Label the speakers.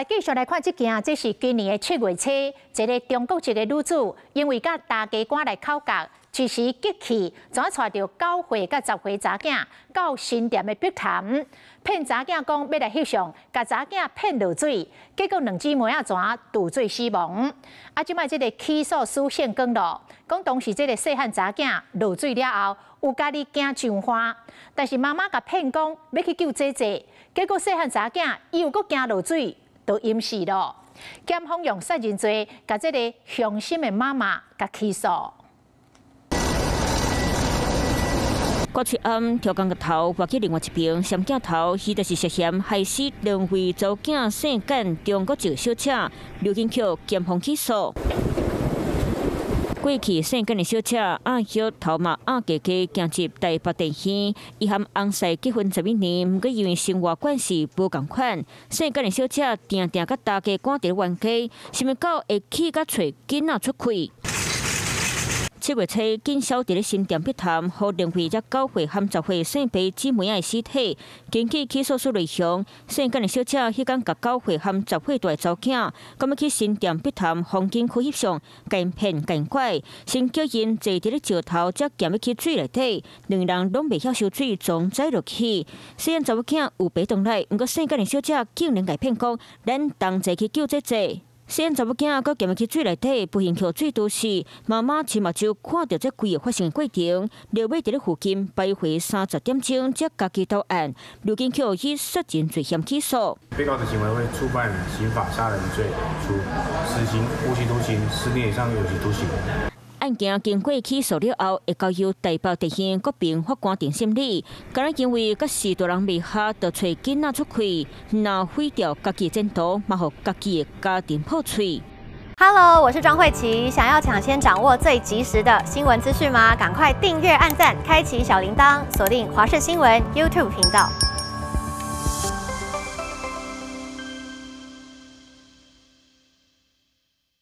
Speaker 1: 來繼續來看這件，這是今年的7月初，一个中國籍的女子，因為佮大家官來口角，一時激氣，怎帶著9歲佮10歲查囝到新店的碧潭，騙查囝講欲來翕相，共查囝騙落水，結果兩姊妹仔怎墜水死亡。啊，這擺這个起訴書現光咯，講當時這个細漢查囝落水了後，有家己驚上岸，但是媽媽共騙講欲去救姐姐，結果細漢查囝又閣驚落水，就淹死咯。檢方用殺人罪，共這个雄心的媽媽共起訴。
Speaker 2: 郭翠暗調降個頭，跋去另外一邊，雙鏡頭，彼就是涉嫌害死兩位查某囝姓簡中國籍小姐劉金橋，檢方起訴。過去姓簡的小姐阿玉頭嘛阿家家行入台北電院，伊和翁婿結婚11年，毋過因為生活關係無仝款，姓簡的小姐定定佮大家趕佇冤家，想欲到會去佮揣囡仔出氣。7月初，警消佇咧新店碧潭，予兩位才9歲和10歲姓白姊妹仔的屍體。根據起訴書內容，姓簡的小姐彼工共9歲和10歲大的查某囝，講欲去新店碧潭風景區翕相，共𪜶騙共𪜶拐，先叫𪜶坐佇咧石頭，才行欲去水內底，兩人攏袂曉游水，總載落去。細漢查某囝有爬轉來，毋過姓簡的小姐竟然共騙講，咱同齊去救姐姐。細漢查某囝閣行欲去水內底，不幸予水揬死。媽媽親目睭看著這規个發生的過程，落尾佇咧附近徘徊30點鐘，才家己到案。劉金橋以殺人罪嫌起訴。
Speaker 3: 被告的行為會觸犯刑法殺人罪，處死刑、無期徒刑、10年以上有期徒刑。
Speaker 2: 案件經過起訴了後，會交由台北地院國平法官庭審理。敢若因為佮序大人袂合，就揣囡仔出氣，若毀掉家己前途，嘛予家己的家庭破碎。
Speaker 4: Hello，我是莊慧琪，想要搶先掌握最及時的新聞資訊嗎？趕快訂閱、按讚、開啟小鈴鐺，鎖定華視新聞 YouTube 頻道。